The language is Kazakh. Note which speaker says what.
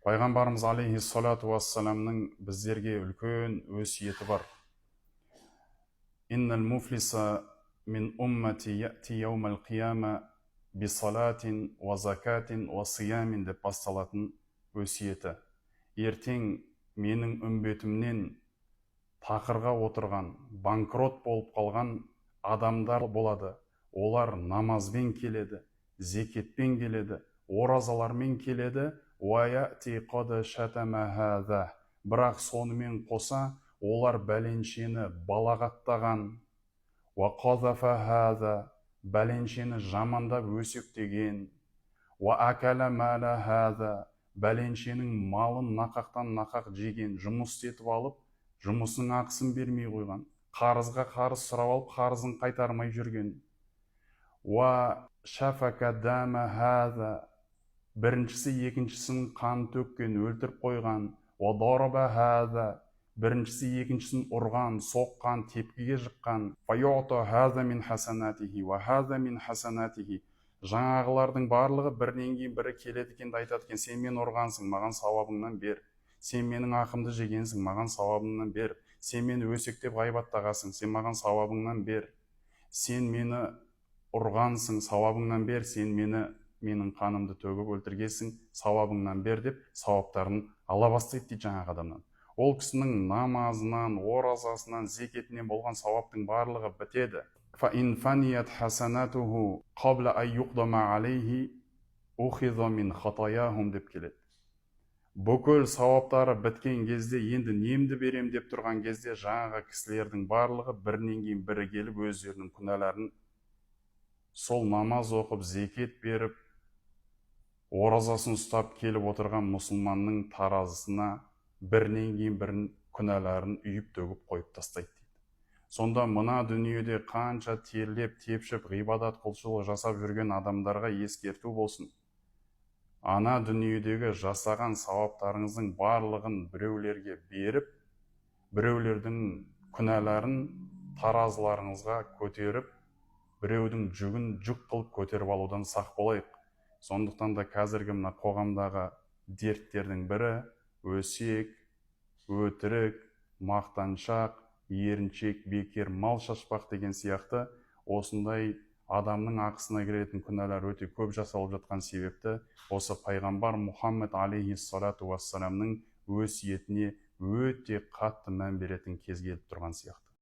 Speaker 1: Пайғамбарымыз алейхиссалату уассаламның біздерге үлкен өсиеті бар. «Иннал муфлиса мин уммати яти яумал қияма бисалатин уа закатин уа сиямин» деп басталатын өсиеті. Ертең менің үмбетімнен тақырға отырған, банкрот болып қалған адамдар болады. Олар намазбен келеді, зекетпен келеді, оразалармен келеді. Бірақ сонымен қоса олар бәленшені балағаттаған, бәленшені жамандап өсектеген, бәленшенің малын нақақтан нақақ жеген, жұмыс істетіп алып, жұмысының ақысын бермей қойған, қарызға қарыз сұрап алып, қарызын қайтармай жүрген, біріншісі екіншісінің қан төккен, өлтіріп қойған, біріншісі екіншісін ұрған, соққан, тепкіге жыққан. Жаңағылардың барлығы бірінен кейін бірі келеді екен де, айтады екен: «Сен мені ұрғансың, маған сауабыңнан бер. Сен менің ақымды жегенсің, маған сауабыңнан бер. Сен мені өсектеп ғайбаттағансың, сен маған сауабыңнан бер. Сен мені ұрғансың, сауабыңнан бер. Сен мені, менің қанымды төгіп өлтіргенсің, сауабыңнан бер», – деп сауаптарын ала бастайды дейді жаңағы адамнан. Ол кісінің намазынан, оразасынан, зекетінен болған сауаптың барлығы бітеді. فَإِنْ فَنِيَتْ حَسَنَاتُهُ قَبْلَ أَنْ يُقْدَمَ عَلَيْهِ أُخِذَ مِنْ خَطَايَاهُمْ деп келеді. Бүкіл сауаптары біткен кезде, енді немді берем деп тұрған кезде, жаңағы кісілердің барлығы бірінен кейін бірі келіп, өздерінің күнәларын сол намаз оқып, зекет беріп, оразасын ұстап келіп отырған мұсылманның таразысына бірінен кейін бірін күнәларын үйіп төгіп қойып тастайды дейді. Сонда мына дүниеде қанша терлеп тепшіп ғибадат, құлшылық жасап жүрген адамдарға ескерту болсын: ана дүниедегі жасаған сауаптарыңыздың барлығын біреулерге беріп, біреулердің күнәларын таразыларыңызға көтеріп, біреудің жүгін жүк қылып көтеріп алудан сақ болайық. Сондықтан да қазіргі мына қоғамдағы дерттердің бірі өсек, өтірік, мақтаншақ, еріншек, бекер мал шашпақ деген сияқты осындай адамның ақысына кіретін күнәлар өте көп жасалып жатқан себепті, осы пайғамбар Мұхаммед алейхиссалату уассаламның өсиетіне өте қатты мән беретін кез келіп тұрған сияқты.